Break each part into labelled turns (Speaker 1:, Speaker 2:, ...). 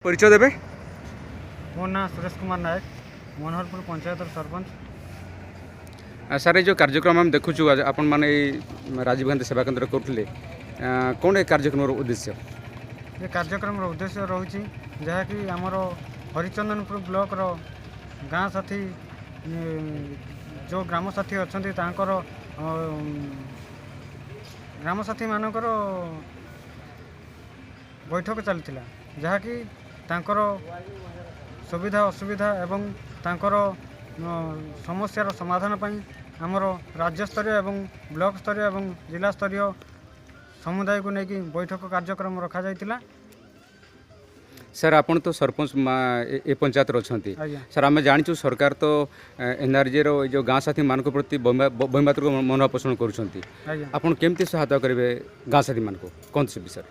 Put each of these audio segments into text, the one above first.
Speaker 1: ପରିଚୟ ଦେବେ।
Speaker 2: ମୋ ନାଁ ସୁରେଶ କୁମାର ନାୟକ, ମନୋହରପୁର ପଞ୍ଚାୟତର ସରପଞ୍ଚ।
Speaker 1: ସାର୍, ଏଇ ଯେଉଁ କାର୍ଯ୍ୟକ୍ରମ ଆମେ ଦେଖୁଛୁ, ଆପଣମାନେ ଏଇ ରାଜୀବ ଗାନ୍ଧୀ ସେବା କେନ୍ଦ୍ର କରୁଥିଲେ, କ'ଣ ଏ କାର୍ଯ୍ୟକ୍ରମର ଉଦ୍ଦେଶ୍ୟ?
Speaker 2: ଏ କାର୍ଯ୍ୟକ୍ରମର ଉଦ୍ଦେଶ୍ୟ ରହୁଛି ଯାହାକି ଆମର ହରିଚନ୍ଦନପୁର ବ୍ଲକର ଗାଁ ସାଥୀ, ଯେଉଁ ଗ୍ରାମସାଥୀ ଅଛନ୍ତି, ତାଙ୍କର ଗ୍ରାମସାଥୀମାନଙ୍କର ବୈଠକ ଚାଲିଥିଲା, ଯାହାକି ତାଙ୍କର ସୁବିଧା ଅସୁବିଧା ଏବଂ ତାଙ୍କର ସମସ୍ୟାର ସମାଧାନ ପାଇଁ ଆମର ରାଜ୍ୟସ୍ତରୀୟ ଏବଂ ବ୍ଲକ ସ୍ତରୀୟ ଏବଂ ଜିଲ୍ଲା ସ୍ତରୀୟ ସମୁଦାୟକୁ ନେଇକି ବୈଠକ କାର୍ଯ୍ୟକ୍ରମ ରଖାଯାଇଥିଲା।
Speaker 1: ସାର୍, ଆପଣ ତ ସରପଞ୍ଚ ଏ ପଞ୍ଚାୟତରେ ଅଛନ୍ତି।
Speaker 2: ଆଜ୍ଞା।
Speaker 1: ସାର୍, ଆମେ ଜାଣିଛୁ ସରକାର ତ ଏନ୍ଆର୍ଜିର ଏଇ ଯେଉଁ ଗାଁ ସାଥୀମାନଙ୍କ ପ୍ରତି ବୈମାତୃକ ମନୋଭାବ ପୋଷଣ କରୁଛନ୍ତି।
Speaker 2: ଆଜ୍ଞା।
Speaker 1: ଆପଣ କେମିତି ସହାୟତା କରିବେ ଗାଁ ସାଥୀମାନଙ୍କୁ, କୁହନ୍ତୁ ସେ ବିଷୟରେ।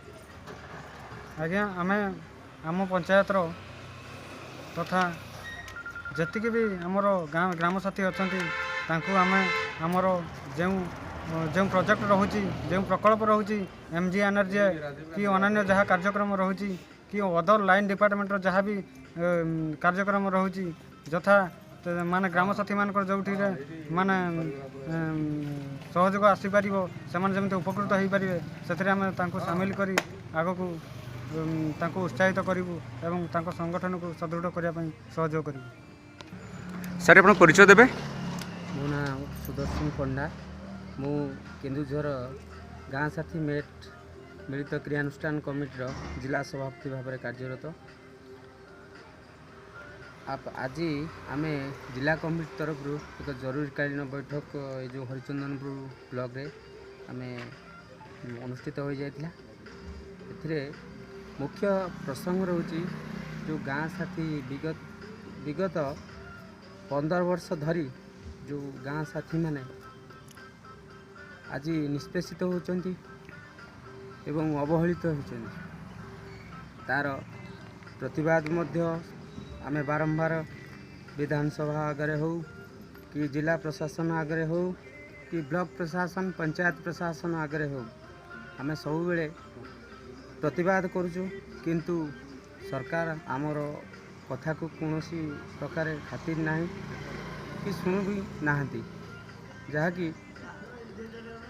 Speaker 2: ଆଜ୍ଞା, ଆମେ ଆମ ପଞ୍ଚାୟତର ତଥା ଯେତିକି ବି ଆମର ଗାଁ ଗ୍ରାମସାଥୀ ଅଛନ୍ତି, ତାଙ୍କୁ ଆମେ ଆମର ଯେଉଁ ଯେଉଁ ପ୍ରୋଜେକ୍ଟ ରହୁଛି, ଯେଉଁ ପ୍ରକଳ୍ପ ରହୁଛି, ଏମ୍ଜିଏନ୍ଆର୍ଜି କି ଅନ୍ୟାନ୍ୟ ଯାହା କାର୍ଯ୍ୟକ୍ରମ ରହୁଛି କି ଅଦର ଲାଇନ୍ ଡିପାର୍ଟମେଣ୍ଟର ଯାହା ବି କାର୍ଯ୍ୟକ୍ରମ ରହୁଛି, ଯଥା ମାନେ ଗ୍ରାମସାଥୀମାନଙ୍କର ଯେଉଁଠିରେ ମାନେ ସହଯୋଗ ଆସିପାରିବ, ସେମାନେ ଯେମିତି ଉପକୃତ ହୋଇପାରିବେ, ସେଥିରେ ଆମେ ତାଙ୍କୁ ସାମିଲ କରି ଆଗକୁ ତାଙ୍କୁ ଉତ୍ସାହିତ କରିବୁ ଏବଂ ତାଙ୍କ ସଂଗଠନକୁ ସୁଦୃଢ଼ କରିବା ପାଇଁ ସହଯୋଗ କରିବୁ।
Speaker 1: ସାର୍, ଆପଣ ପରିଚୟ ଦେବେ।
Speaker 3: ମୋ ନାଁ ସୁଦର୍ଶନ ପଣ୍ଡା। ମୁଁ କେନ୍ଦୁଝର ଗାଁ ସାଥୀ ମେଟ୍ ମିଳିତ କ୍ରିୟାନୁଷ୍ଠାନ କମିଟିର ଜିଲ୍ଲା ସଭାପତି ଭାବରେ କାର୍ଯ୍ୟରତ। ଆଜି ଆମେ ଜିଲ୍ଲା କମିଟି ତରଫରୁ ଏକ ଜରୁରୀକାଳୀନ ବୈଠକ ଏ ଯେଉଁ ହରିଚନ୍ଦନପୁର ବ୍ଲକରେ ଆମେ ଅନୁଷ୍ଠିତ ହୋଇଯାଇଥିଲା। ଏଥିରେ ମୁଖ୍ୟ ପ୍ରସଙ୍ଗ ରହୁଛି ଯେଉଁ ଗାଁ ସାଥୀ ବିଗତ ବିଗତ 15 ବର୍ଷ ଧରି ଯେଉଁ ଗାଁ ସାଥୀମାନେ ଆଜି ନିଷ୍ପେଷିତ ହେଉଛନ୍ତି ଏବଂ ଅବହେଳିତ ହେଉଛନ୍ତି, ତା'ର ପ୍ରତିବାଦ ମଧ୍ୟ ଆମେ ବାରମ୍ବାର ବିଧାନସଭା ଆଗରେ ହେଉ କି ଜିଲ୍ଲା ପ୍ରଶାସନ ଆଗରେ ହେଉ କି ବ୍ଲକ ପ୍ରଶାସନ, ପଞ୍ଚାୟତ ପ୍ରଶାସନ ଆଗରେ ହେଉ, ଆମେ ସବୁବେଳେ ପ୍ରତିବାଦ କରୁଛୁ। କିନ୍ତୁ ସରକାର ଆମର କଥାକୁ କୌଣସି ପ୍ରକାରେ ଖାତିର ନାହିଁ କି ଶୁଣୁ ବି ନାହାନ୍ତି। ଯାହାକି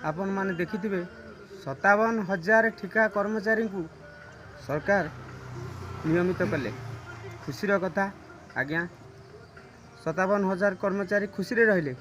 Speaker 3: ଆପଣମାନେ ଦେଖିଥିବେ, 57,000 ଠିକା କର୍ମଚାରୀଙ୍କୁ ସରକାର ନିୟମିତ କଲେ। ଖୁସିର କଥା ଆଜ୍ଞା, 57,000 କର୍ମଚାରୀ ଖୁସିରେ ରହିଲେ।